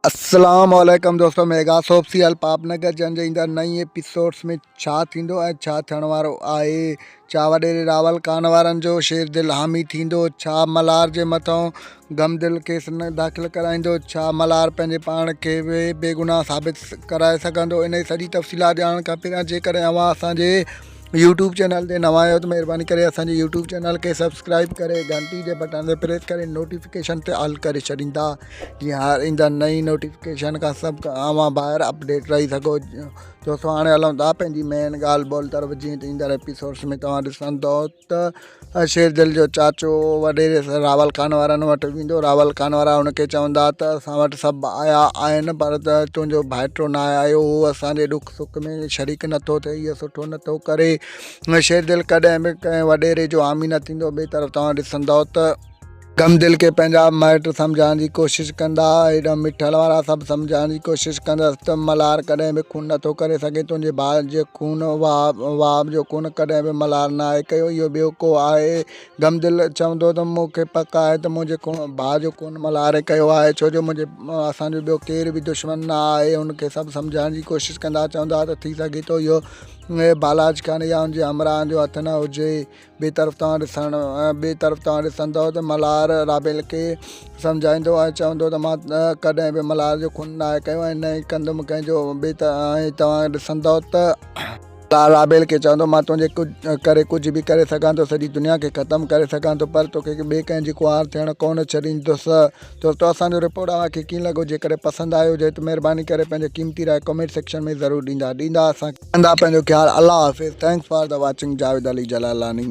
اسلام عليڪم دوستو ميگا سوپ سيريل پاپ نگر جن جي ايندڙ نئين ايپيسوڊس ۾ ڇا ٿيندو ۽ ڇا ٿيڻ وارو آهي ڇا وڏيري راول خان وارن جو شير دل حامي ٿيندو ڇا ملهار جي مٿان غم دل ڪيس نه داخل ڪرائيندو ڇا ملهار پنهنجي پاڻ کي به بيگناهه ثابت ڪرائي سگهندو انهي سڄي تفصيلات ڄاڻڻ کان پهريان جيڪڏهن اوهان اسان جي يوٽيوب چينل تي نوان آهيو ته مهرباني ڪري اسان جي يوٽيوب چينل کي سبسڪرائب ڪري گهنٽي جي بٽڻ تي پريس ڪري نوٽيفڪيشن تي آل ڪري ڇڏيندا جيئن هر ايندڙ نئين نوٽيفڪيشن کان سڀ اوهان ڀائر اپڊيٽ رهي سگهو دوستو هاڻي هلون ٿا پنهنجي مين ڳالهه ٻولهه طرف جيئن ته ايندڙ ايپيسوڊس ۾ توهان ڏسندو ته شير دل جو چاچو وڏيري راول خان وارن وٽ ويندو راول خان وارا هن کي چوندا ته اسان وٽ سڀ آيا آهن پر تنهنجو ڀائٽو نه آيو هو اسان جي ڏک سک ۾ شريڪ نٿو ٿئي اهو سٺو نٿو ڪري شير دل ڪڏهن به ڪنهن وڏيري جو حامي نه ٿيندو ٻئي طرف توهان ڏسندؤ ته غم دل کي پنهنجا مائٽ سمجهائڻ جي ڪوشش ڪندا، هيڏانهن مٺل وارا سڀ سمجهائڻ جي ڪوشش ڪندس ته ملهار ڪڏهن به خون نٿو ڪري سگهي، تنهنجي ڀاء جي خون وهاب جو خون ڪڏهن به ملهار ناهي ڪيو، اهو ٻيو ڪو آهي. غم دل چوندو ته مون کي پڪ آهي ته منهنجي ڀاء جو خون ملهار ڪيو آهي، ڇو جو منهنجي اسان جو ٻيو ڪير به دشمن نه آهي. هن کي سڀ سمجهائڻ جي ڪوشش ڪندا، چوندا ته ٿي سگهي ٿو اهو بالاچ خان يا ان جي همراهن جو هٿ نه هجي. ٻئي طرف توهان ڏسڻ ٻئي طرف توهان ڏسندؤ ته ملهار رابيل کي سمجهائيندو ۽ چوندو ته مان ڪڏهن به ملهار جو خون ناهي ڪيو ۽ نه ئي ڪندم ڪنهن جو ٻئي ۽ توهان ڏسندؤ ته ملهار رابيل کي چوندو مان تنهنجي ڪري ڪجهه به ڪري سگهان ٿو سڄي دنيا کي ختم ڪري سگهان ٿو پر توکي ٻئي ڪنهن جي ڪنوار ٿيڻ ڪونه ڇڏيندس دوستو اسان جو رپورٽ اوهان کي ڪيئن لڳو جيڪڏهن پسند آيو هجي ته مهرباني ڪري پنهنجو قيمتي راء ڪمينٽ سيڪشن ۾ ضرور ڏيندا ڏيندا اسان ڪندا پنهنجو خيال الله حافظ thanks for the watching Javed Ali Jalalani.